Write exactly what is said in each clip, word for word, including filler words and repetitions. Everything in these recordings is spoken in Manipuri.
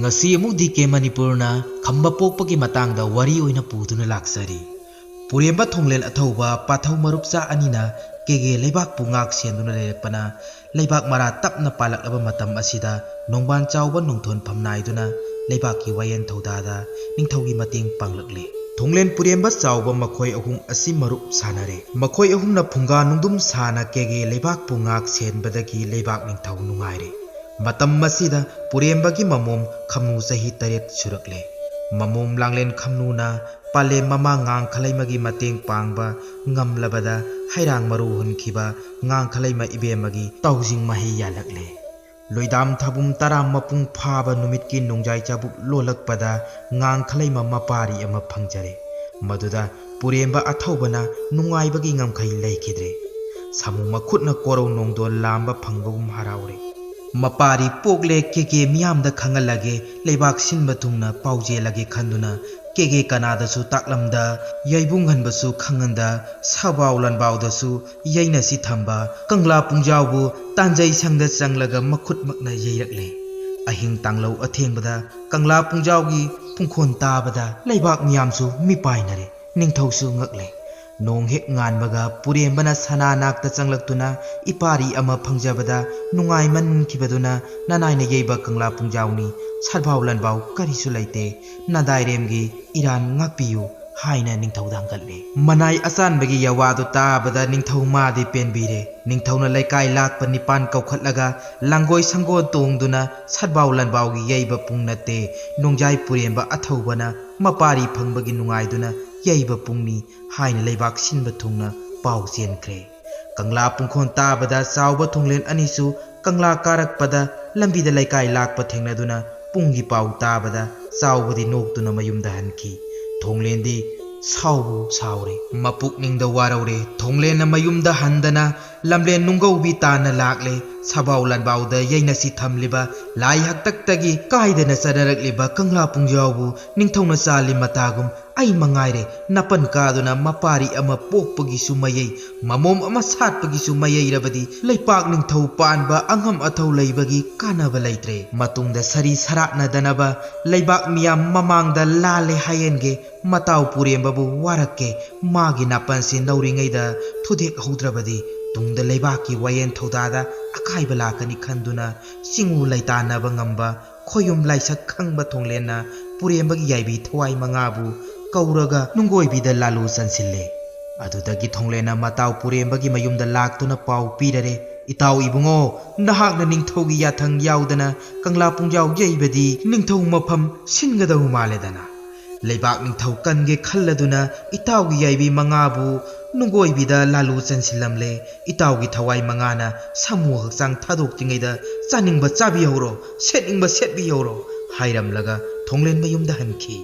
ꯉꯁꯤ ꯑꯃꯨꯛ ꯗꯤ ꯀꯦ ꯃꯅꯤꯄꯨꯔꯅ ꯈꯝꯕ ꯄꯣꯛꯄꯒꯤ ꯃꯇꯥꯡꯗ ꯋꯥꯔꯤ ꯑꯣꯏꯅ ꯄꯨꯗꯨꯅ ꯂꯥꯛꯆꯔꯤ꯫ ꯄꯨꯔꯦꯝꯕ ꯊꯣꯡꯂꯦꯟ ꯑꯊꯧꯕ ꯄꯥꯊꯧ ꯃꯔꯨꯞꯆꯥ ꯑꯅꯤꯅ ꯀꯦꯒꯦ ꯂꯩꯕꯥꯛꯄꯨ ꯉꯥꯛ ꯁꯦꯟꯗꯨꯅ ꯂꯩꯔꯛꯄꯅ, ꯂꯩꯕꯥꯛ ꯃꯔꯥ ꯇꯞꯅ ꯄꯥꯜꯂꯛꯂꯕ ꯃꯇꯝ ꯑꯁꯤꯗ ꯅꯣꯡꯕꯥꯟ ꯆꯥꯎꯕ ꯅꯣꯡꯊꯣꯟ ꯐꯝꯅꯥꯏꯗꯨꯅ ꯂꯩꯕꯥꯛꯀꯤ ꯋꯥꯌꯦꯜ ꯊꯧꯗꯥꯗ ꯅꯤꯡꯊꯧꯒꯤ ꯃꯇꯦꯡ ꯄꯥꯡꯂꯛꯂꯦ꯫ ꯊꯣꯡꯂꯦꯟ ꯄꯨꯔꯦꯝꯕ ꯆꯥꯎꯕ ꯃꯈꯣꯏ ꯑꯍꯨꯝ ꯑꯁꯤ ꯃꯔꯨꯞ ꯁꯥꯟꯅꯔꯦ꯫ ꯃꯈꯣꯏ ꯑꯍꯨꯝꯅ ꯐꯨꯡꯒꯥ ꯅꯨꯡꯗꯨꯝ ꯁꯥꯅ ꯀꯦꯒꯦ ꯂꯩꯕꯥꯛꯄꯨ ꯉꯥꯛ ꯁꯦꯟꯕꯗꯒꯤ ꯂꯩꯕꯥꯛ ꯅꯤꯡꯊꯧ ꯅꯨꯡꯉꯥꯏꯔꯦ꯫ ꯃꯇꯝ ꯑꯁꯤꯗ ꯄꯨꯔꯦꯝꯕꯒꯤ ꯃꯃꯣꯝ ꯈꯝꯅꯨ ꯆꯍꯤ ꯇꯔꯦꯠ ꯁꯨꯔꯛꯂꯦ꯫ ꯃꯃꯣꯝ ꯂꯥꯡꯂꯦꯟ ꯈꯝꯅꯨꯅ ꯄꯥꯂꯦꯝ ꯃꯃꯥ ꯉꯥꯡꯈꯂꯩꯃꯒꯤ ꯃꯇꯦꯡ ꯄꯥꯡꯕ ꯉꯝꯂꯕꯗ ꯍꯩꯔꯥꯡ ꯃꯔꯨ ꯍꯨꯟꯈꯤꯕ ꯉꯥꯡꯈꯂꯩꯃ ꯏꯕꯦꯝꯃꯒꯤ ꯇꯧꯖꯤꯡ ꯃꯍꯩ ꯌꯥꯜꯂꯛꯂꯦ꯫ ꯂꯣꯏꯗꯥꯝ ꯊꯥꯕꯨꯝ ꯇꯔꯥ ꯃꯄꯨꯡ ꯐꯥꯕ ꯅꯨꯃꯤꯠꯀꯤ ꯅꯣꯡꯖꯥꯏ ꯆꯥꯕꯨꯛ ꯂꯣꯜꯂꯛꯄꯗ ꯉꯥꯡꯈꯂꯩꯃ ꯃꯄꯥꯔꯤ ꯑꯃ ꯐꯪꯖꯔꯦ꯫ ꯃꯗꯨꯗ ꯄꯨꯔꯦꯝꯕ ꯑꯊꯧꯕꯅ ꯅꯨꯡꯉꯥꯏꯕꯒꯤ ꯉꯝꯈꯩ ꯂꯩꯈꯤꯗ꯭ꯔꯦ꯫ ꯁꯥꯃꯨ ꯃꯈꯨꯠꯅ ꯀꯣꯔꯧ ꯅꯣꯡꯗꯣꯟ ꯂꯥꯝꯕ ꯐꯪꯕꯒꯨꯝ ꯍꯔꯥꯎꯔꯦ꯫ ꯃꯄꯥꯔꯤ ꯄꯣꯛꯂꯦ ꯀꯦꯀꯦ ꯃꯤꯌꯥꯝꯗ ꯈꯪꯍꯜꯂꯒꯦ, ꯂꯩꯕꯥꯛ ꯁꯤꯟꯕ ꯊꯨꯡꯅ ꯄꯥꯎꯖꯦꯜꯂꯒꯦ ꯈꯟꯗꯨꯅ ꯀꯦꯀꯦ ꯀꯅꯥꯗꯁꯨ ꯇꯥꯛꯂꯝꯗ, ꯌꯩꯕꯨꯡ ꯍꯟꯕꯁꯨ ꯈꯪꯍꯟꯗ, ꯁꯥꯕꯥꯎ ꯂꯥꯟꯕꯥꯎꯗꯁꯨ ꯌꯩꯅꯁꯤ ꯊꯝꯕ ꯀꯪꯂꯥ ꯄꯨꯡꯖꯥꯎꯕꯨ ꯇꯥꯟꯖꯩ ꯁꯪꯗ ꯆꯪꯂꯒ ꯃꯈꯨꯠꯃꯛꯅ ꯌꯩꯔꯛꯂꯦ꯫ ꯑꯍꯤꯡ ꯇꯥꯡꯂꯧ ꯑꯊꯦꯡꯕꯗ ꯀꯪꯂꯥ ꯄꯨꯡꯖꯥꯎꯒꯤ ꯄꯨꯡꯈꯣꯟ ꯇꯥꯕꯗ ꯂꯩꯕꯥꯛ ꯃꯤꯌꯥꯝꯁꯨ ꯃꯤꯄꯥꯏꯅꯔꯦ꯫ ꯅꯤꯡꯊꯧꯁꯨ ꯉꯛꯂꯦ꯫ ꯅꯣꯡ ꯍꯦꯛ ꯉꯥꯟꯕꯒ ꯄꯨꯔꯦꯝꯕꯅ ꯁꯅꯥ ꯅꯥꯛꯇ ꯆꯪꯂꯛꯇꯨꯅ ꯏꯄꯥꯔꯤ ꯑꯃ ꯐꯪꯖꯕꯗ ꯅꯨꯡꯉꯥꯏꯃꯟꯈꯤꯕꯗꯨꯅ ꯅꯅꯥꯏꯅ ꯌꯩꯕ ꯀꯪꯂꯥ ꯄꯨꯡꯖꯥꯎꯅꯤ, ꯁꯠꯕꯥꯎ ꯂꯟꯕꯥꯎ ꯀꯔꯤꯁꯨ ꯂꯩꯇꯦ, ꯅꯗꯥꯏꯔꯦꯝꯒꯤ ꯏꯔꯥꯟ ꯉꯥꯛꯄꯤꯌꯨ ꯍꯥꯏꯅ ꯅꯤꯡꯊꯧꯗ ꯍꯪꯒꯠꯂꯦ꯫ ꯃꯅꯥꯏ ꯑꯆꯥꯟꯕꯒꯤ ꯌꯋꯥꯗꯨ ꯇꯥꯕꯗ ꯅꯤꯡꯊꯧ ꯃꯥꯗꯤ ꯄꯦꯟꯕꯤꯔꯦ꯫ ꯅꯤꯡꯊꯧꯅ ꯂꯩꯀꯥꯏ ꯂꯥꯛꯄ ꯅꯤꯄꯥꯟ ꯀꯧꯈꯠꯂꯒ ꯂꯥꯡꯒꯣꯏ ꯁꯪꯒꯣꯜ ꯇꯣꯡꯗꯨꯅ ꯁꯠꯕꯥꯎ ꯂꯟꯕꯥꯎꯒꯤ ꯌꯩꯕ ꯄꯨꯡ ꯅꯠꯇꯦ, ꯅꯣꯡꯖꯥꯏ ꯄꯨꯔꯦꯝꯕ ꯑꯊꯧꯕꯅ ꯃꯄꯥꯔꯤ ꯐꯪꯕꯒꯤ ꯅꯨꯡꯉꯥꯏꯗꯨꯅ ꯌꯩꯕ ꯄꯨꯡꯅꯤ ꯍꯥꯏꯅ ꯂꯩꯕꯥꯛ ꯁꯤꯟꯕ ꯊꯨꯡꯅ ꯄꯥꯎ ꯆꯦꯟꯈ꯭ꯔꯦ꯫ ꯀꯪꯂꯥ ꯄꯨꯡꯈꯣꯟ ꯇꯥꯕꯗ ꯆꯥꯎꯕ ꯊꯣꯡꯂꯦꯟ ꯑꯅꯤꯁꯨ ꯀꯪꯂꯥ ꯀꯥꯔꯛꯄꯗ ꯂꯝꯕꯤꯗ ꯂꯩꯀꯥꯏ ꯂꯥꯛꯄ ꯊꯦꯡꯅꯗꯨꯅ ꯄꯨꯡꯒꯤ ꯄꯥꯎ ꯇꯥꯕꯗ ꯆꯥꯎꯕꯗꯤ ꯅꯣꯛꯇꯨꯅ ꯃꯌꯨꯝꯗ ꯍꯟꯈꯤ꯫ ꯊꯣꯡꯂꯦꯟꯗꯤ ꯁꯥꯎꯕꯨ ꯁꯥꯎꯔꯦ꯫ ꯃꯄꯨꯛꯅꯤꯡꯗ ꯋꯥꯔꯧꯔꯦ꯫ ꯊꯣꯡꯂꯦꯟꯅ ꯃꯌꯨꯝꯗ ꯍꯟꯗꯅ ꯂꯝꯂꯦꯟ ꯅꯨꯡꯒꯧꯕꯤ ꯇꯥꯟꯅ ꯂꯥꯛꯂꯦ꯫ ꯁꯥꯕꯥꯎ ꯂꯥꯟꯕꯥꯎꯗ ꯌꯩꯅꯁꯤ ꯊꯝꯂꯤꯕ ꯂꯥꯏ ꯍꯥꯛꯇꯛꯇꯒꯤ ꯀꯥꯏꯗꯅ ꯆꯠꯅꯔꯛꯂꯤꯕ ꯀꯪꯂꯥ ꯄꯨꯡꯖꯥꯎꯕꯨ ꯅꯤꯡꯊꯧꯅ ꯆꯥꯜꯂꯤ ꯃꯇꯥꯒꯨꯝ ꯑꯩ ꯃꯉꯥꯏꯔꯦ ꯅꯥꯄꯟ ꯀꯥꯗꯨꯅ ꯃꯄꯥꯔꯤ ꯑꯃ ꯄꯣꯛꯄꯒꯤꯁꯨ ꯃꯌꯩ, ꯃꯃꯣꯝ ꯑꯃ ꯁꯥꯠꯄꯒꯤꯁꯨ ꯃꯌꯩꯔꯕꯗꯤ ꯂꯩꯄꯥꯛ ꯅꯤꯡꯊꯧ ꯄꯥꯟꯕ ꯑꯉꯝ ꯑꯊꯧ ꯂꯩꯕꯒꯤ ꯀꯥꯟꯅꯕ ꯂꯩꯇ꯭ꯔꯦ꯫ ꯃꯇꯨꯡꯗ ꯁꯔꯤ ꯁꯔꯥꯠꯅꯗꯅꯕ ꯂꯩꯕꯥꯛ ꯃꯤꯌꯥꯝ ꯃꯃꯥꯡꯗ ꯂꯥꯜꯂꯦ ꯍꯥꯏꯍꯟꯒꯦ꯫ ꯃꯇꯥꯎ ꯄꯨꯔꯦꯝꯕꯕꯨ ꯋꯥꯔꯛꯀꯦ꯫ ꯃꯥꯒꯤ ꯅꯥꯄꯟꯁꯤ ꯅꯧꯔꯤꯉꯩꯗ ꯊꯨꯗꯦꯛꯍꯧꯗ꯭ꯔꯕꯗꯤ ꯇꯨꯡꯗ ꯂꯩꯕꯥꯛꯀꯤ ꯋꯥꯌꯦꯟ ꯊꯧꯗꯥꯗ ꯑꯀꯥꯏꯕ ꯂꯥꯛꯀꯅꯤ ꯈꯟꯗꯨꯅ ꯆꯤꯡꯎ ꯂꯩꯇꯥꯟꯅꯕ ꯉꯝꯕ ꯈꯣꯌꯨꯝ ꯂꯥꯏꯁꯛ ꯈꯪꯕ ꯊꯣꯡꯂꯦꯟꯅ ꯄꯨꯔꯦꯝꯕꯒꯤ ꯌꯥꯏꯕꯤ ꯊꯋꯥꯏ ꯃꯉꯥꯕꯨ ꯀꯧꯔꯒ ꯅꯨꯡꯒꯣꯏꯕꯤꯗ ꯂꯥꯂꯨ ꯆꯟꯁꯤꯜꯂꯦ꯫ ꯑꯗꯨꯗꯒꯤ ꯊꯣꯡꯂꯦꯟꯅ ꯃꯇꯥꯎ ꯄꯨꯔꯦꯝꯕꯒꯤ ꯃꯌꯨꯝꯗ ꯂꯥꯛꯇꯨꯅ ꯄꯥꯎ ꯄꯤꯔꯔꯦ, "ꯏꯇꯥꯎ ꯏꯕꯨꯡꯉꯣ, ꯅꯍꯥꯛꯅ ꯅꯤꯡꯊꯧꯒꯤ ꯌꯥꯊꯪ ꯌꯥꯎꯗꯅ ꯀꯪꯂꯥ ꯄꯨꯡꯖꯥꯎ ꯌꯩꯕꯗꯤ ꯅꯤꯡꯊꯧ ꯃꯐꯝ ꯁꯤꯟꯒꯗꯧ ꯃꯥꯜꯂꯦꯗꯅ꯫ ꯂꯩꯕꯥꯛ ꯅꯤꯡꯊꯧ ꯀꯟꯒꯦ ꯈꯜꯂꯗꯨꯅ ꯏꯇꯥꯎꯒꯤ ꯌꯥꯏꯕꯤ ꯃꯉꯥꯕꯨ ꯅꯨꯡꯒꯣꯏꯕꯤꯗ ꯂꯥꯂꯨ ꯆꯟꯁꯤꯜꯂꯝꯂꯦ꯫ ꯏꯇꯥꯎꯒꯤ ꯊꯋꯥꯏ ꯃꯉꯥꯅ ꯁꯥꯃꯨ ꯍꯛꯆꯥꯡ ꯊꯥꯗꯣꯛꯇ꯭ꯔꯤꯉꯩꯗ ꯆꯥꯅꯤꯡꯕ ꯆꯥꯕꯤꯍꯧꯔꯣ, ꯁꯦꯠꯅꯤꯡꯕ ꯁꯦꯠꯄꯤꯍꯧꯔꯣ" ꯍꯥꯏꯔꯝꯂꯒ ꯊꯣꯡꯂꯦꯟ ꯃꯌꯨꯝꯗ ꯍꯟꯈꯤ꯫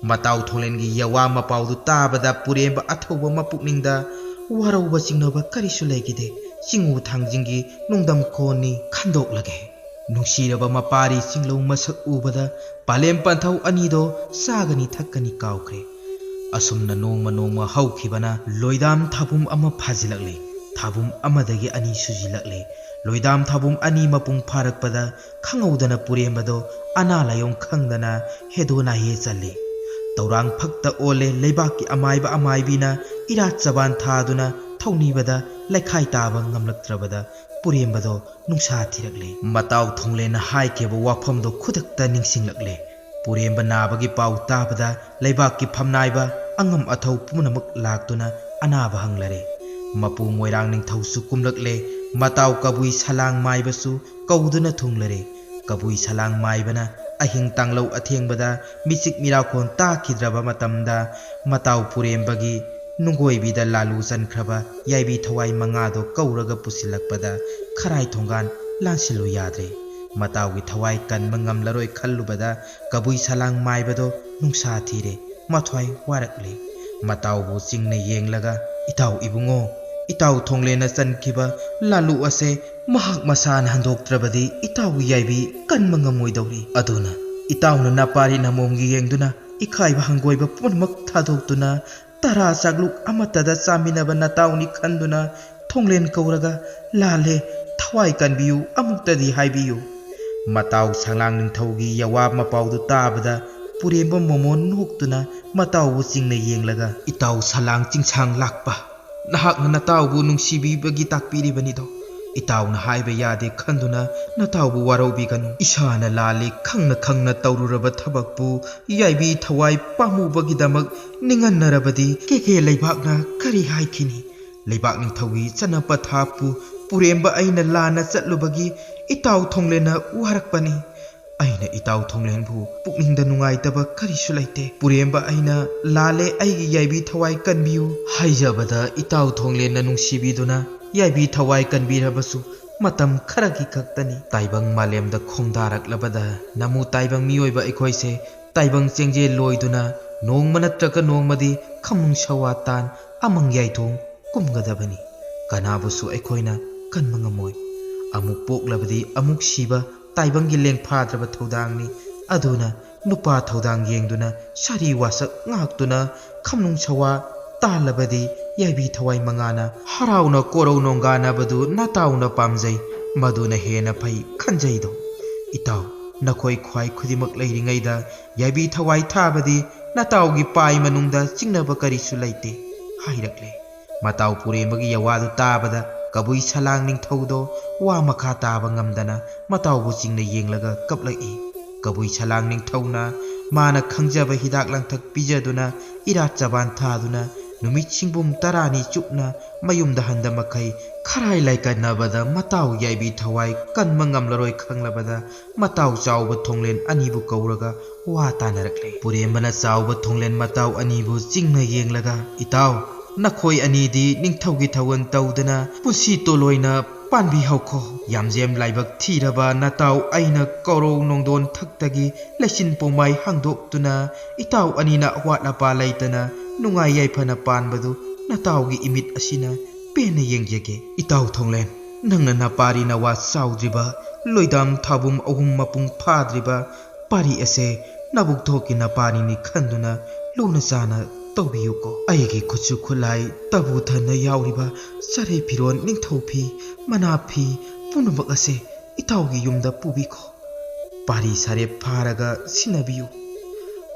ꯃꯇꯥꯎ ꯊꯣꯡꯂꯦꯟꯒꯤ ꯌꯋꯥ ꯃꯄꯥꯎꯗꯨ ꯇꯥꯕꯗ ꯄꯨꯔꯦꯝꯕ ꯑꯊꯧꯕ ꯃꯄꯨꯛꯅꯤꯡꯗ ꯋꯥꯔꯧꯕ ꯆꯤꯡꯅꯕ ꯀꯔꯤꯁꯨ ꯂꯩꯈꯤꯗꯦ꯫ ꯆꯤꯡꯎ ꯊꯥꯡꯖꯤꯡꯒꯤ ꯅꯨꯡꯗꯝ ꯈꯣꯟꯅꯤ ꯈꯟꯗꯣꯛꯂꯒꯦ꯫ ꯅꯨꯡꯁꯤꯔꯕ ꯃꯄꯥꯔꯤ ꯆꯤꯡꯂꯧ ꯃꯁꯛ ꯎꯕꯗ ꯄꯥꯂꯦꯝ ꯄꯟꯊꯧ ꯑꯅꯤꯗꯣ ꯆꯥꯒꯅꯤ ꯊꯛꯀꯅꯤ ꯀꯥꯎꯈ꯭ꯔꯦ꯫ ꯑꯁꯨꯝꯅ ꯅꯣꯡꯃ ꯅꯣꯡꯃ ꯍꯧꯈꯤꯕꯅ ꯂꯣꯏꯗꯥꯝ ꯊꯥꯕꯨꯝ ꯑꯃ ꯐꯥꯖꯤꯜꯂꯛꯂꯦ꯫ ꯊꯥꯕꯨꯝ ꯑꯃꯗꯒꯤ ꯑꯅꯤ ꯁꯨꯖꯤꯜꯂꯛꯂꯦ꯫ ꯂꯣꯏꯗꯥꯝ ꯊꯥꯕꯨꯝ ꯑꯅꯤ ꯃꯄꯨꯡ ꯐꯥꯔꯛꯄꯗ ꯈꯪꯍꯧꯗꯅ ꯄꯨꯔꯦꯝꯕꯗꯣ ꯑꯅꯥ ꯂꯥꯏꯌꯣꯡ ꯈꯪꯗꯅ ꯍꯦꯗꯣ ꯅꯥꯍꯦ ꯆꯜꯂꯤ꯫ ꯇꯧꯔꯥꯡ ꯐꯛꯇ ꯑꯣꯜꯂꯦ꯫ ꯂꯩꯕꯥꯛꯀꯤ ꯑꯃꯥꯏꯕ ꯑꯃꯥꯏꯕꯤꯅ ꯏꯔꯥꯠ ꯆꯕꯥꯟ ꯊꯥꯗꯨꯅ ꯊꯧꯅꯤꯕꯗ ꯂꯩꯈꯥꯏ ꯇꯥꯕ ꯉꯝꯂꯛꯇ꯭ꯔꯕꯗ ꯄꯨꯔꯦꯝꯕꯗꯣ ꯅꯨꯡꯁꯥ ꯊꯤꯔꯛꯂꯦ꯫ ꯃꯇꯥꯎ ꯊꯣꯡꯂꯦꯟꯅ ꯍꯥꯏꯈꯤꯕ ꯋꯥꯐꯝꯗꯣ ꯈꯨꯗꯛꯇ ꯅꯤꯡꯁꯤꯡꯂꯛꯂꯦ꯫ ꯄꯨꯔꯦꯝꯕ ꯅꯥꯕꯒꯤ ꯄꯥꯎ ꯇꯥꯕꯗ ꯂꯩꯕꯥꯛꯀꯤ ꯐꯝꯅꯥꯏꯕ ꯑꯉꯝ ꯑꯊꯧ ꯄꯨꯝꯅꯃꯛ ꯂꯥꯛꯇꯨꯅ ꯑꯅꯥꯕ ꯍꯪꯂꯔꯦ꯫ ꯃꯄꯨ ꯃꯣꯏꯔꯥꯡ ꯅꯤꯡꯊꯧꯁꯨ ꯀꯨꯝꯂꯛꯂꯦ꯫ ꯃꯇꯥꯎ ꯀꯕꯨꯏ ꯁꯂꯥꯡ ꯃꯥꯏꯕꯁꯨ ꯀꯧꯗꯨꯅ ꯊꯨꯡꯂꯔꯦ꯫ ꯀꯕꯨꯏ ꯁꯂꯥꯡ ꯃꯥꯏꯕꯅ ꯑꯍꯤꯡ ꯇꯥꯡꯂꯧ ꯑꯊꯦꯡꯕꯗ ꯃꯤꯆꯤꯛ ꯃꯤꯔꯥꯎꯈꯣꯟ ꯇꯥꯈꯤꯗ꯭ꯔꯕ ꯃꯇꯝꯗ ꯃꯇꯥꯎ ꯄꯨꯔꯦꯝꯕꯒꯤ ꯅꯨꯡꯒꯣꯏꯕꯤꯗ ꯂꯥꯂꯨ ꯆꯟꯈ꯭ꯔꯕ ꯌꯥꯏꯕꯤ ꯊꯋꯥꯏ ꯃꯉꯥꯗꯣ ꯀꯧꯔꯒ ꯄꯨꯁꯤꯜꯂꯛꯄꯗ ꯈꯔꯥꯏ ꯊꯣꯡꯒꯥꯟ ꯂꯥꯟꯁꯤꯜꯂꯨ ꯌꯥꯗ꯭ꯔꯦ꯫ ꯃꯇꯥꯎꯒꯤ ꯊꯋꯥꯏ ꯀꯟꯕ ꯉꯝꯂꯔꯣꯏ ꯈꯜꯂꯨꯕꯗ ꯀꯕꯨꯏ ꯁꯂꯥꯡ ꯃꯥꯏꯕꯗꯣ ꯅꯨꯡꯁꯥ ꯊꯤꯔꯦ, ꯃꯊ꯭ꯋꯥꯏ ꯋꯥꯔꯛꯂꯦ꯫ ꯃꯇꯥꯎꯕꯨ ꯆꯤꯡꯅ ꯌꯦꯡꯂꯒ, "ꯏꯇꯥꯎ ꯏꯕꯨꯡꯉꯣ, ꯏꯇꯥꯎ ꯊꯣꯡꯂꯦꯟꯅ ꯆꯟꯈꯤꯕ ꯂꯥꯂꯨ ꯑꯁꯦ ꯃꯍꯥꯛ ꯃꯁꯥꯅ ꯍꯟꯗꯣꯛꯇ꯭ꯔꯕꯗꯤ ꯏꯇꯥꯎꯒꯤ ꯌꯥꯏꯕꯤ ꯀꯟꯕ ꯉꯝꯃꯣꯏꯗꯧꯔꯤ꯫ ꯑꯗꯨꯅ ꯏꯇꯥꯎꯅ ꯅꯄꯥꯔꯤ ꯅꯃꯣꯝꯒꯤ ꯌꯦꯡꯗꯨꯅ ꯏꯀꯥꯏꯕ ꯍꯪꯒꯣꯏꯕ ꯄꯨꯝꯅꯃꯛ ꯊꯥꯗꯣꯛꯇꯨꯅ ꯇꯔꯥ ꯆꯥꯛꯂꯨꯛ ꯑꯃꯠꯇꯗ ꯆꯥꯃꯤꯟꯅꯕ ꯅꯇꯥꯎꯅꯤ ꯈꯟꯗꯨꯅ ꯊꯣꯡꯂꯦꯟ ꯀꯧꯔꯒ, "ꯂꯥꯜꯂꯦ, ꯊꯋꯥꯏ ꯀꯟꯕꯤꯌꯨ, ꯑꯃꯨꯛꯇꯗꯤ ꯍꯥꯏꯕꯤꯌꯨ"꯫ ꯃꯇꯥꯎ ꯁꯂꯥꯡ ꯅꯤꯡꯊꯧꯒꯤ ꯌꯥꯋꯥ ꯃꯄꯥꯎꯗꯨ ꯇꯥꯕꯗ ꯄꯨꯔꯦꯝꯕ ꯃꯣꯃꯣꯟ ꯅꯣꯛꯇꯨꯅ ꯃꯇꯥꯎꯕꯨ ꯆꯤꯡꯅ ꯌꯦꯡꯂꯒ, "ꯏꯇꯥꯎ ꯁꯂꯥꯡ ꯆꯤꯡꯁꯥꯡ ꯂꯥꯛꯄ, ꯅꯍꯥꯛꯅ ꯅꯇꯥꯎꯕꯨ ꯅꯨꯡꯁꯤꯕꯤꯕꯒꯤ ꯇꯥꯛꯄꯤꯔꯤꯕꯅꯤꯗꯣ꯫ ꯏꯇꯥꯎꯅ ꯍꯥꯏꯕ ꯌꯥꯗꯦ ꯈꯟꯗꯨꯅ ꯅꯇꯥꯎꯕꯨ ꯋꯥꯔꯧꯕꯤꯒꯅꯨ꯫ ꯏꯁꯥꯅ ꯂꯥꯜꯂꯤ ꯈꯪꯅ ꯈꯪꯅ ꯇꯧꯔꯨꯔꯕ ꯊꯕꯛꯄꯨ ꯌꯥꯏꯕꯤ ꯊꯋꯥꯏ ꯄꯥꯝꯃꯨꯕꯒꯤꯗꯃꯛ ꯅꯤꯡꯍꯟꯅꯔꯕꯗꯤ ꯀꯦꯀꯦ ꯂꯩꯕꯥꯛꯅ ꯀꯔꯤ ꯍꯥꯏꯈꯤꯅꯤ? ꯂꯩꯕꯥꯛ ꯅꯤꯡꯊꯧꯒꯤ ꯆꯠꯅ ꯄꯊꯥꯞꯄꯨ ꯄꯨꯔꯦꯝꯕ ꯑꯩꯅ ꯂꯥꯟꯅ ꯆꯠꯂꯨꯕꯒꯤ ꯏꯇꯥꯎ ꯊꯣꯡꯂꯦꯟꯅ ꯋꯥꯔꯛꯄꯅꯤ꯫ ꯑꯩꯅ ꯏꯇꯥꯎ ꯊꯣꯡꯂꯦꯟꯕꯨ ꯄꯨꯛꯅꯤꯡꯗ ꯅꯨꯡꯉꯥꯏꯇꯕ ꯀꯔꯤꯁꯨ ꯂꯩꯇꯦ꯫ ꯄꯨꯔꯦꯝꯕ ꯑꯩꯅ ꯂꯥꯜꯂꯦ, ꯑꯩꯒꯤ ꯌꯥꯏꯕꯤ ꯊꯋꯥꯏ ꯀꯟꯕꯤꯌꯨ ꯍꯥꯏꯖꯕꯗ ꯏꯇꯥꯎ ꯊꯣꯡꯂꯦꯟꯅ ꯅꯨꯡꯁꯤꯕꯤꯗꯨꯅ ꯌꯥꯏꯕꯤ ꯊꯋꯥꯏ ꯀꯟꯕꯤꯔꯕꯁꯨ ꯃꯇꯝ ꯈꯔꯒꯤ ꯈꯛꯇꯅꯤ꯫ ꯇꯥꯏꯕꯪ ꯃꯥꯂꯦꯝꯗ ꯈꯣꯡꯗꯥꯔꯛꯂꯕꯗ ꯅꯃꯨ ꯇꯥꯏꯕꯪ ꯃꯤꯑꯣꯏꯕ ꯑꯩꯈꯣꯏꯁꯦ ꯇꯥꯏꯕꯪ ꯆꯦꯡꯖꯦꯜ ꯂꯣꯏꯗꯨꯅ ꯅꯣꯡꯃ ꯅꯠꯇ꯭ꯔꯒ ꯅꯣꯡꯃꯗꯤ ꯈꯝꯅꯨꯡ ꯁꯋꯥ ꯇꯥꯟ ꯑꯃꯪ ꯌꯥꯏꯊꯣꯡ ꯀꯨꯝꯒꯗꯕꯅꯤ꯫ ꯀꯅꯥꯕꯨꯁꯨ ꯑꯩꯈꯣꯏꯅ ꯀꯟꯕ ꯉꯝꯃꯣꯏ꯫ ꯑꯃꯨꯛ ꯄꯣꯛꯂꯕꯗꯤ ꯑꯃꯨꯛ ꯁꯤꯕ ꯇꯥꯏꯕꯪꯒꯤ ꯂꯦꯡꯐꯥꯗ꯭ꯔꯕ ꯊꯧꯗꯥꯡꯅꯤ꯫ ꯑꯗꯨꯅ ꯅꯨꯄꯥ ꯊꯧꯗꯥꯡ ꯌꯦꯡꯗꯨꯅ ꯁꯥꯔꯤ ꯋꯥꯁꯛ ꯉꯥꯛꯇꯨꯅ ꯈꯝꯅꯨꯡ ꯁꯋꯥ ꯇꯥꯜꯂꯕꯗꯤ ꯌꯥꯏꯕꯤ ꯊꯋꯥꯏ ꯃꯉꯥꯅ ꯍꯔꯥꯎꯅ ꯀꯣꯔꯧ ꯅꯣꯡꯒꯥꯅꯕꯗꯨ ꯅꯇꯥꯎꯅ ꯄꯥꯝꯖꯩ꯫ ꯃꯗꯨꯅ ꯍꯦꯟꯅ ꯐꯩ ꯈꯟꯖꯩꯗꯣ꯫ ꯏꯇꯥꯎ, ꯅꯈꯣꯏ ꯈ꯭ꯋꯥꯏ ꯈꯨꯗꯤꯡꯃꯛ ꯂꯩꯔꯤꯉꯩꯗ ꯌꯥꯏꯕꯤ ꯊꯋꯥꯏ ꯊꯥꯕꯗꯤ ꯅꯇꯥꯎꯒꯤ ꯄꯥꯏ ꯃꯅꯨꯡꯗ ꯆꯤꯡꯅꯕ ꯀꯔꯤꯁꯨ ꯂꯩꯇꯦ ꯍꯥꯏꯔꯛꯂꯦ꯫ ꯃꯇꯥꯎ ꯄꯨꯔꯦꯝꯕꯒꯤ ꯌꯋꯥꯗꯨ ꯇꯥꯕꯗ ꯀꯕꯨꯏ ꯁꯂꯥꯡ ꯅꯤꯡꯊꯧꯗꯣ ꯋꯥ ꯃꯈꯥ ꯇꯥꯕ ꯉꯝꯗꯅ ꯃꯇꯥꯎꯕꯨ ꯆꯤꯡꯅ ꯌꯦꯡꯂꯒ ꯀꯞꯂꯛꯏ꯫ ꯀꯕꯨꯏ ꯁꯂꯥꯡ ꯅꯤꯡꯊꯧꯅ ꯃꯥꯅ ꯈꯪꯖꯕ ꯍꯤꯗꯥꯛ ꯂꯥꯡꯊꯛ ꯄꯤꯖꯗꯨꯅ ꯏꯔꯥꯠ ꯆꯕꯥꯟ ꯊꯥꯗꯨꯅ ꯅꯨꯃꯤꯠ ꯁꯤꯡꯕꯨꯝ ꯇꯔꯥꯅꯤ ꯆꯨꯞꯅ ꯃꯌꯨꯝꯗ ꯍꯟꯗ ꯃꯈꯩ ꯈꯔꯥꯏ ꯂꯥꯏꯀꯠꯅꯕꯗ ꯃꯇꯥꯎ ꯌꯥꯏꯕꯤ ꯊꯋꯥꯏ ꯀꯟꯕ ꯉꯝꯂꯔꯣꯏ ꯈꯪꯂꯕꯗ ꯃꯇꯥꯎ ꯆꯥꯎꯕ ꯊꯣꯡꯂꯦꯟ ꯑꯅꯤꯕꯨ ꯀꯧꯔꯒ ꯋꯥ ꯇꯥꯅꯔꯛꯂꯦ꯫ ꯄꯨꯔꯦꯝꯕꯅ ꯆꯥꯎꯕ ꯊꯣꯡꯂꯦꯟ ꯃꯇꯥꯎ ꯑꯅꯤꯕꯨ ꯆꯤꯡꯅ ꯌꯦꯡꯂꯒ, "ꯏꯇꯥꯎ, ꯅꯈꯣꯏ ꯑꯅꯤꯗꯤ ꯅꯤꯡꯊꯧꯒꯤ ꯊꯧꯒꯜ ꯇꯧꯗꯅ ꯄꯨꯟꯁꯤ ꯇꯣꯂꯣꯏꯅ ꯄꯥꯟꯕꯤꯍꯧꯈꯣ꯫ ꯌꯥꯝꯖꯦꯝ ꯂꯥꯏꯕꯛ ꯊꯤꯔꯕ ꯅꯇꯥꯎ ꯑꯩꯅ ꯀꯧꯔꯧ ꯅꯣꯡꯗꯣꯟ ꯊꯛꯇꯒꯤ ꯂꯩꯆꯤꯟ ꯄꯣꯝꯃꯥꯏ ꯍꯥꯡꯗꯣꯛꯇꯨꯅ ꯏꯇꯥꯎ ꯑꯅꯤꯅ ꯑꯋꯥꯠ ꯑꯄꯥ ꯂꯩꯇꯅ ꯅꯨꯡꯉꯥꯏ ꯌꯥꯏꯐꯅ ꯄꯥꯟꯕꯗꯨ ꯅꯇꯥꯎꯒꯤ ꯏꯃꯤꯠ ꯑꯁꯤꯅ ꯄꯦꯟꯅ ꯌꯦꯡꯖꯒꯦ꯫ ꯏꯇꯥꯎ ꯊꯣꯡꯂꯦꯟ, ꯅꯪꯅ ꯅꯄꯥꯔꯤ ꯅꯋꯥ ꯆꯥꯎꯗ꯭ꯔꯤꯕ, ꯂꯣꯏꯗꯥꯝ ꯊꯥꯕꯨꯝ ꯑꯍꯨꯝ ꯃꯄꯨꯡ ꯐꯥꯗ꯭ꯔꯤꯕ ꯄꯥꯔꯤ ꯑꯁꯦ ꯅꯕꯨꯛ ꯊꯣꯛꯀꯤ ꯅꯄꯥꯅꯤꯅꯤ ꯈꯟꯗꯨꯅ ꯂꯨꯅ ꯆꯥꯅ ꯇꯧꯕꯤꯌꯨꯀꯣ꯫ ꯑꯩꯒꯤ ꯈꯨꯠꯁꯨ ꯈꯨꯠꯂꯥꯏ ꯇꯕꯨ ꯊꯟꯅ ꯌꯥꯎꯔꯤꯕ ꯆꯔꯩ ꯐꯤꯔꯣꯟ, ꯅꯤꯡꯊꯧ ꯐꯤ, ꯃꯅꯥ ꯐꯤ ꯄꯨꯝꯅꯃꯛ ꯑꯁꯦ ꯏꯇꯥꯎꯒꯤ ꯌꯨꯝꯗ ꯄꯨꯕꯤꯈꯣ꯫ ꯄꯥꯔꯤ ꯁꯥꯔꯦꯞ ꯐꯥꯔꯒ ꯁꯤꯟꯅꯕꯤꯌꯨ꯫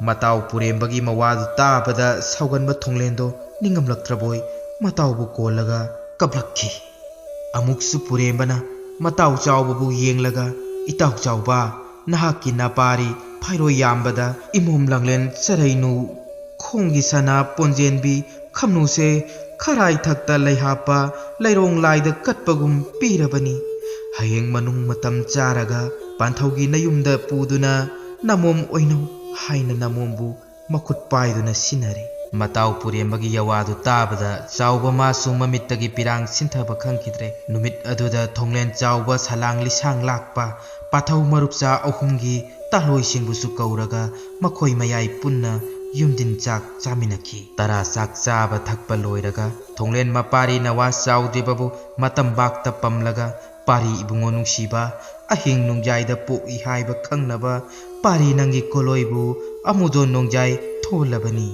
ꯃꯇꯥꯎ ꯄꯨꯔꯦꯝꯕꯒꯤ ꯃꯋꯥꯗꯨ ꯇꯥꯕꯗ ꯁꯥꯎꯒꯟꯕ ꯊꯣꯡꯂꯦꯟꯗꯣ ꯅꯤꯡꯉꯝꯂꯛꯇ꯭ꯔꯕꯣꯏ ꯃꯇꯥꯎꯕꯨ ꯀꯣꯜꯂꯒ ꯀꯞꯂꯛꯈꯤ꯫ ꯑꯃꯨꯛꯁꯨ ꯄꯨꯔꯦꯝꯕꯅ ꯃꯇꯥꯎ ꯆꯥꯎꯕꯕꯨ ꯌꯦꯡꯂꯒ, "ꯏꯇꯥꯎ ꯆꯥꯎꯕ, ꯅꯍꯥꯛꯀꯤ ꯅꯄꯥꯔꯤ ꯐꯥꯏꯔꯣꯏ ꯌꯥꯝꯕꯗ ꯏꯃꯣꯝ ꯂꯥꯡꯂꯦꯟ ꯆꯔꯩꯅꯨ ꯈꯣꯡꯒꯤ ꯁꯅꯥ ꯄꯣꯟꯖꯦꯟꯕꯤ ꯈꯝꯅꯨꯁꯦ ꯈꯔꯥꯏ ꯊꯛꯇ ꯂꯩꯍꯥꯞꯄ ꯂꯩꯔꯣꯡ ꯂꯥꯏꯗ ꯀꯠꯄꯒꯨꯝ ꯄꯤꯔꯕꯅꯤ꯫ ꯍꯌꯦꯡ ꯃꯅꯨꯡ ꯃꯇꯝ ꯆꯥꯔꯒ ꯄꯥꯟꯊꯧꯒꯤ ꯅꯌꯨꯝꯗ ꯄꯨꯗꯨꯅ ꯅꯃꯣꯝ ꯑꯣꯏꯅꯧ" ꯍꯥꯏꯅ ꯅꯃꯣꯝꯕꯨ ꯃꯈꯨꯠ ꯄꯥꯏꯗꯨꯅ ꯁꯤꯟꯅꯔꯦ꯫ ꯃꯇꯥꯎ ꯄꯨꯔꯦꯝꯕꯒꯤ ꯌꯋꯥꯗꯨ ꯇꯥꯕꯗ ꯆꯥꯎꯕ ꯃꯥꯁꯨ ꯃꯃꯤꯠꯇꯒꯤ ꯄꯤꯔꯥꯡ ꯁꯤꯟꯊꯕ ꯈꯪꯈꯤꯗ꯭ꯔꯦ꯫ ꯅꯨꯃꯤꯠ ꯑꯗꯨꯗ ꯊꯣꯡꯂꯦꯟ ꯆꯥꯎꯕ, ꯁꯂꯥꯡ ꯂꯤꯁꯥꯡ ꯂꯥꯛꯄ, ꯄꯥꯊꯧ ꯃꯔꯨꯞꯆꯥ ꯑꯍꯨꯝꯒꯤ ꯇꯥꯂꯣꯏꯁꯤꯡꯕꯨꯁꯨ ꯀꯧꯔꯒ ꯃꯈꯣꯏ ꯃꯌꯥꯏ ꯄꯨꯟꯅ ꯌꯨꯝꯗꯤꯟ ꯆꯥꯛ ꯆꯥꯃꯤꯟꯅꯈꯤ꯫ ꯇꯔꯥ ꯆꯥꯛ ꯆꯥꯕ ꯊꯛꯄ ꯂꯣꯏꯔꯒ ꯊꯣꯡꯂꯦꯟ ꯃꯄꯥꯔꯤ ꯅꯋꯥ ꯆꯥꯎꯗ꯭ꯔꯤꯕꯕꯨ ꯃꯇꯝꯕꯥꯛꯇ ꯄꯝꯂꯒ ꯄꯥꯔꯤ ꯏꯕꯨꯡꯉꯣ ꯅꯨꯡꯁꯤꯕ, ꯑꯍꯤꯡ ꯅꯣꯡꯖꯥꯏꯗ ꯄꯣꯛꯏ ꯍꯥꯏꯕ ꯈꯪꯅꯕ ꯄꯥꯔꯤ ꯅꯪꯒꯤ ꯀꯣꯂꯣꯏꯕꯨ ꯑꯃꯨꯗꯣꯟ ꯅꯣꯡꯖꯥꯏ ꯊꯣꯜꯂꯕꯅꯤ꯫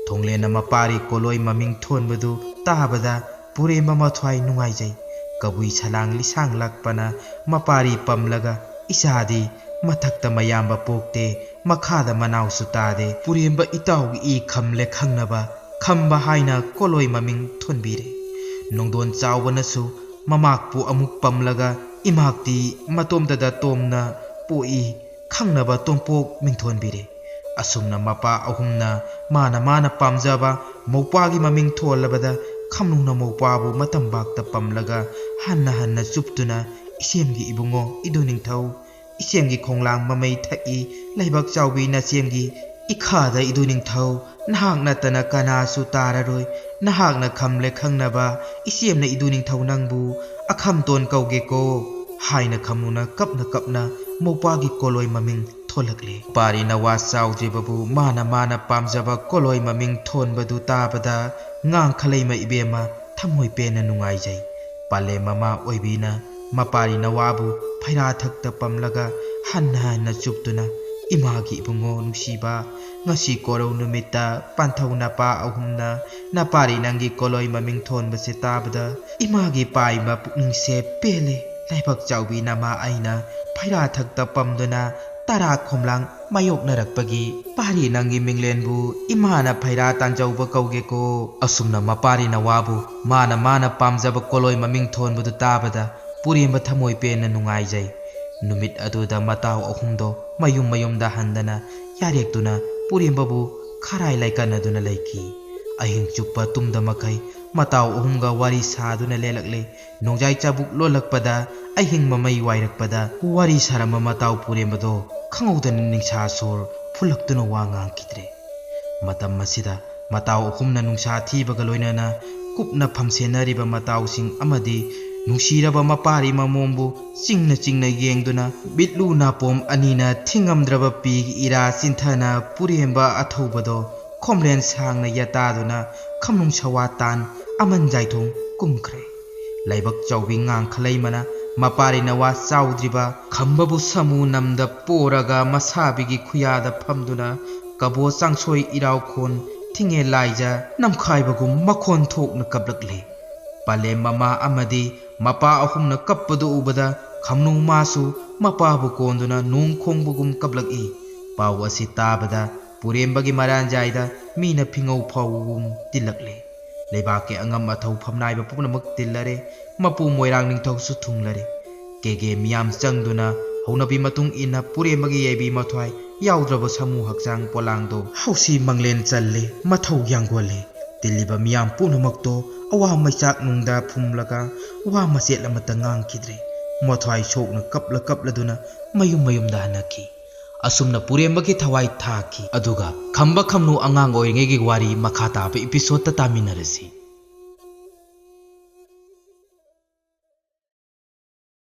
ꯊꯣꯡꯂꯦꯟꯅ ꯃꯄꯥꯔꯤ ꯀꯣꯂꯣꯏ ꯃꯃꯤꯡ ꯊꯣꯟꯕꯗꯨ ꯇꯥꯕꯗ ꯄꯨꯔꯦꯝꯕ ꯃꯊ꯭ꯋꯥꯏ ꯅꯨꯡꯉꯥꯏꯖꯩ꯫ ꯀꯕꯨꯏ ꯁꯂꯥꯡ ꯂꯤꯁꯥꯡ ꯂꯥꯛꯄꯅ ꯃꯄꯥꯔꯤ ꯄꯝꯂꯒ, "ꯏꯆꯥꯗꯤ ꯃꯊꯛꯇ ꯃꯌꯥꯝꯕ ꯄꯣꯛꯇꯦ, ꯃꯈꯥꯗ ꯃꯅꯥꯎꯁꯨ ꯇꯥꯗꯦ꯫ ꯄꯨꯔꯦꯝꯕ ꯏꯇꯥꯎꯒꯤ ꯏ ꯈꯝꯂꯦ ꯈꯪꯅꯕ ꯈꯝꯕ" ꯍꯥꯏꯅ ꯀꯣꯂꯣꯏ ꯃꯃꯤꯡ ꯊꯣꯟꯕꯤꯔꯦ꯫ ꯅꯣꯡꯗꯣꯟ ꯆꯥꯎꯕꯅꯁꯨ ꯃꯃꯥꯛꯄꯨ ꯑꯃꯨꯛ ꯄꯝꯂꯒ, "ꯏꯃꯥꯛꯇꯤ ꯃꯇꯣꯝꯇꯗ ꯇꯣꯝꯅ ꯄꯣꯛꯏ" ꯈꯪꯅꯕ ꯇꯣꯝꯄꯣꯛ ꯃꯤꯡꯊꯣꯟꯕꯤꯔꯦ꯫ ꯑꯁꯨꯝꯅ ꯃꯄꯥ ꯑꯍꯨꯝꯅ ꯃꯥꯅ ꯃꯥꯅ ꯄꯥꯝꯖꯕ ꯃꯧꯄ꯭ꯋꯥꯒꯤ ꯃꯃꯤꯡ ꯊꯣꯜꯂꯕꯗ, ꯈꯝꯅꯨꯅ ꯃꯧꯄ꯭ꯋꯥꯕꯨ ꯃꯇꯝꯕꯥꯛꯇ ꯄꯝꯂꯒ ꯍꯟꯅ ꯍꯟꯅ ꯆꯨꯞꯇꯨꯅ, "ꯏꯆꯦꯝꯒꯤ ꯏꯕꯨꯡꯉꯣ ꯏꯗꯨ ꯅꯤꯡꯊꯧ, ꯏꯆꯦꯝꯒꯤ ꯈꯣꯡꯂꯥꯡ ꯃꯃꯩ ꯊꯛꯏ, ꯂꯩꯕꯥꯛ ꯆꯥꯎꯕꯤ ꯅꯆꯦꯝꯒꯤ ꯏꯈꯥꯗ ꯏꯗꯨ ꯅꯤꯡꯊꯧ, ꯅꯍꯥꯛ ꯅꯠꯇꯅ ꯀꯅꯥꯁꯨ ꯇꯥꯔꯔꯣꯏ, ꯅꯍꯥꯛꯅ ꯈꯝꯂꯦ ꯈꯪꯅꯕ ꯏꯆꯦꯝꯅ ꯏꯗꯨ ꯅꯤꯡꯊꯧ ꯅꯪꯕꯨ ꯑꯈꯝꯇꯣꯟ ꯀꯧꯒꯦꯀꯣ" ꯍꯥꯏꯅ ꯈꯝꯅꯨꯅ ꯀꯞꯅ ꯀꯞꯅ ꯃꯧꯄ꯭ꯋꯥꯒꯤ ꯀꯣꯂꯣꯏ ꯃꯃꯤꯡ ꯊꯣꯜꯂꯛꯂꯦ꯫ ꯄꯥꯔꯤ ꯅꯋꯥ ꯆꯥꯎꯗ꯭ꯔꯤꯕꯕꯨ ꯃꯥꯅ ꯃꯥꯅ ꯄꯥꯝꯖꯕ ꯀꯣꯂꯣꯏ ꯃꯃꯤꯡ ꯊꯣꯟꯕꯗꯨ ꯇꯥꯕꯗ ꯉꯥꯡ ꯈꯂꯩꯃ ꯏꯕꯦꯝꯃ ꯊꯃꯣꯏ ꯄꯦꯟꯅ ꯅꯨꯡꯉꯥꯏꯖꯩ꯫ ꯄꯥꯂꯦꯝ ꯃꯃꯥ ꯑꯣꯏꯕꯤꯅ ꯃꯄꯥꯔꯤ ꯅꯋꯥꯕꯨ ꯐꯩꯔꯥ ꯊꯛꯇ ꯄꯝꯂꯒ ꯍꯟꯅ ꯍꯟꯅ ꯆꯨꯞꯇꯨꯅ, "ꯏꯃꯥꯒꯤ ꯏꯕꯨꯡꯉꯣ ꯅꯨꯡꯁꯤꯕ, ꯉꯁꯤ ꯀꯣꯔꯧ ꯅꯨꯃꯤꯠꯇ ꯄꯥꯟꯊꯧ ꯅꯄꯥ ꯑꯍꯨꯝꯅ ꯅꯄꯥꯔꯤ ꯅꯪꯒꯤ ꯀꯣꯂꯣꯏ ꯃꯃꯤꯡ ꯊꯣꯟꯕꯁꯦ ꯇꯥꯕꯗ ꯏꯃꯥꯒꯤ ꯄꯥꯏꯕ ꯄꯨꯛꯅꯤꯡꯁꯦ ꯄꯦꯜꯂꯦ꯫ ꯂꯥꯏꯕꯛ ꯆꯥꯎꯕꯤ ꯅꯃꯥ ꯑꯩꯅ ꯐꯩꯔꯥ ꯊꯛꯇ ꯄꯝꯗꯨꯅ ꯇꯔꯥ ꯈꯣꯝꯂꯥꯡ ꯃꯥꯌꯣꯛꯅꯔꯛꯄꯒꯤ ꯄꯥꯔꯤ ꯅꯪꯒꯤ ꯃꯤꯡꯂꯦꯟꯕꯨ ꯏꯃꯥꯅ ꯐꯩꯔꯥ ꯇꯥꯟꯖꯧꯕ ꯀꯧꯒꯦꯀꯣ"꯫ ꯑꯁꯨꯝꯅ ꯃꯄꯥꯔꯤ ꯅꯋꯥꯕꯨ ꯃꯥꯅ ꯃꯥꯅ ꯄꯥꯝꯖꯕ ꯀꯣꯂꯣꯏ ꯃꯃꯤꯡ ꯊꯣꯟꯕꯗꯨ ꯇꯥꯕꯗ ꯄꯨꯔꯦꯝꯕ ꯊꯃꯣꯏ ꯄꯦꯟꯅ ꯅꯨꯡꯉꯥꯏꯖꯩ꯫ ꯅꯨꯃꯤꯠ ꯑꯗꯨꯗ ꯃꯇꯥꯎ ꯑꯍꯨꯝꯗꯣ ꯃꯌꯨꯝ ꯃꯌꯨꯝꯗ ꯍꯟꯗꯅ ꯌꯥꯔꯦꯛꯇꯨꯅ ꯄꯨꯔꯦꯝꯕꯕꯨ ꯈꯔꯥꯏ ꯂꯥꯏꯀꯠꯅꯗꯨꯅ ꯂꯩꯈꯤ꯫ ꯑꯍꯤꯡ ꯆꯨꯞꯄ ꯇꯨꯝꯗ ꯃꯈꯩ ꯃꯇꯥꯎ ꯑꯍꯨꯝꯒ ꯋꯥꯔꯤ ꯁꯥꯗꯨꯅ ꯂꯦꯜꯂꯛꯂꯦ꯫ ꯅꯣꯡꯖꯥꯏ ꯆꯥꯕꯨꯛ ꯂꯣꯜꯂꯛꯄꯗ, ꯑꯍꯤꯡ ꯃꯃꯩ ꯋꯥꯏꯔꯛꯄꯗ ꯋꯥꯔꯤ ꯁꯥꯔꯝꯕ ꯃꯇꯥꯎ ꯄꯨꯔꯦꯝꯕꯗꯣ ꯈꯪꯍꯧꯗꯅ ꯅꯤꯡꯁꯥ ꯁꯣꯔ ꯐꯨꯜꯂꯛꯇꯨꯅ ꯋꯥ ꯉꯥꯡꯈꯤꯗ꯭ꯔꯦ꯫ ꯃꯇꯝ ꯑꯁꯤꯗ ꯃꯇꯥꯎ ꯑꯍꯨꯝꯅ ꯅꯨꯡꯁꯥ ꯊꯤꯕꯒ ꯂꯣꯏꯅꯅ ꯀꯨꯞꯅ ꯐꯝꯁꯦꯟꯅꯔꯤꯕ ꯃꯇꯥꯎꯁꯤꯡ ꯑꯃꯗꯤ ꯅꯨꯡꯁꯤꯔꯕ ꯃꯄꯥꯔꯤ ꯃꯃꯣꯝꯕꯨ ꯆꯤꯡꯅ ꯆꯤꯡꯅ ꯌꯦꯡꯗꯨꯅ ꯃꯤꯠꯂꯨ ꯅꯥꯄꯣꯝ ꯑꯅꯤꯅ ꯊꯤꯡꯉꯝꯗ꯭ꯔꯕ ꯄꯤꯒꯤ ꯏꯔꯥ ꯆꯤꯟꯊꯅ ꯄꯨꯔꯦꯝꯕ ꯑꯊꯧꯕꯗꯣ ꯈꯣꯝꯂꯦꯟ ꯁꯥꯡꯅ ꯌꯥꯇꯥꯗꯨꯅ ꯈꯝꯅꯨꯡ ꯁꯋꯥ ꯇꯥꯟ ꯑꯃꯟ ꯖꯥꯏꯊꯣꯡ ꯀꯨꯝꯈ꯭ꯔꯦ꯫ ꯂꯥꯏꯕꯛ ꯆꯥꯎꯕꯤ ꯉꯥꯡꯈ ꯂꯩꯃꯅ ꯃꯄꯥꯔꯤ ꯅꯋꯥ ꯆꯥꯎꯗ꯭ꯔꯤꯕ ꯈꯝꯕꯕꯨ ꯁꯥꯃꯨ ꯅꯝꯗ ꯄꯣꯔꯒ ꯃꯁꯥꯕꯤꯒꯤ ꯈꯨꯌꯥꯗ ꯐꯝꯗꯨꯅ ꯀꯕꯣ ꯆꯥꯡꯁꯣꯏ ꯏꯔꯥꯎꯈꯣꯟ ꯊꯤꯡꯉꯦ ꯂꯥꯏꯖ ꯅꯝꯈꯥꯏꯕꯒꯨꯝ ꯃꯈꯣꯟ ꯊꯣꯛꯅ ꯀꯞꯂꯛꯂꯦ꯫ ꯄꯂꯦꯝ ꯃꯃꯥ ꯑꯃꯗꯤ ꯃꯄꯥ ꯑꯍꯨꯝꯅ ꯀꯞꯄꯗꯨ ꯎꯕꯗ ꯈꯝꯅꯨ ꯃꯥꯁꯨ ꯃꯄꯥꯕꯨ ꯀꯣꯟꯗꯨꯅ ꯅꯣꯡ ꯈꯣꯡꯕꯒꯨꯝ ꯀꯞꯂꯛꯏ꯫ ꯄꯥꯎ ꯑꯁꯤ ꯇꯥꯕꯗ ꯄꯨꯔꯦꯝꯕꯒꯤ ꯃꯔꯥꯟꯖꯥꯏꯗ ꯃꯤꯅ ꯐꯤꯉꯧ ꯐꯥꯎꯕꯒꯨꯝ ꯇꯤꯜꯂꯛꯂꯦ꯫ ꯂꯩꯕꯥꯛꯀꯤ ꯑꯉꯝ ꯑꯊꯧ ꯐꯝꯅꯥꯏꯕ ꯄꯨꯝꯅꯃꯛ ꯇꯤꯜꯂꯔꯦ꯫ ꯃꯄꯨ ꯃꯣꯏꯔꯥꯡ ꯅꯤꯡꯊꯧꯁꯨ ꯊꯨꯡꯂꯔꯦ꯫ ꯀꯦꯒꯦ ꯃꯤꯌꯥꯝ ꯆꯪꯗꯨꯅ ꯍꯧꯅꯕꯤ ꯃꯇꯨꯡ ꯏꯟꯅ ꯄꯨꯔꯦꯝꯕꯒꯤ ꯌꯥꯏꯕꯤ ꯃꯊ꯭ꯋꯥꯏ ꯌꯥꯎꯗ꯭ꯔꯕ ꯁꯥꯃꯨ ꯍꯛꯆꯥꯡ ꯄꯣꯂꯥꯡꯗꯣ ꯍꯧꯁꯤ ꯃꯪꯂꯦꯟ ꯆꯜꯂꯦ, ꯃꯊꯧ ꯌꯥꯡꯒꯣꯜꯂꯦ꯫ ꯇꯤꯜꯂꯤꯕ ꯃꯤꯌꯥꯝ ꯄꯨꯝꯅꯃꯛꯇꯣ ꯑꯋꯥ ꯃꯩꯆꯥꯛ ꯅꯨꯡꯗ ꯐꯨꯝꯂꯒ ꯋꯥ ꯃꯆꯦꯠ ꯑꯃꯠꯇ ꯉꯥꯡꯈꯤꯗ꯭ꯔꯦ꯫ ꯃꯊ꯭ꯋꯥꯏ ꯁꯣꯛꯅ ꯀꯞꯂ ꯀꯞꯂꯗꯨꯅ ꯃꯌꯨꯝ ꯃꯌꯨꯝꯗ ꯍꯟꯅꯈꯤ꯫ ꯑꯁꯨꯝꯅ ꯄꯨꯔꯦꯝꯕꯒꯤ ꯊꯋꯥꯏ ꯊꯥꯈꯤ꯫ ꯑꯗꯨꯒ ꯈꯝꯕ ꯈꯝꯅꯨ ꯑꯉꯥꯡ ꯑꯣꯏꯔꯤꯉꯩꯒꯤ ꯋꯥꯔꯤ ꯃꯈꯥ ꯇꯥꯕ ꯏꯄꯤꯁꯣꯗꯇ ꯇꯥꯃꯤꯟꯅꯔꯁꯤ꯫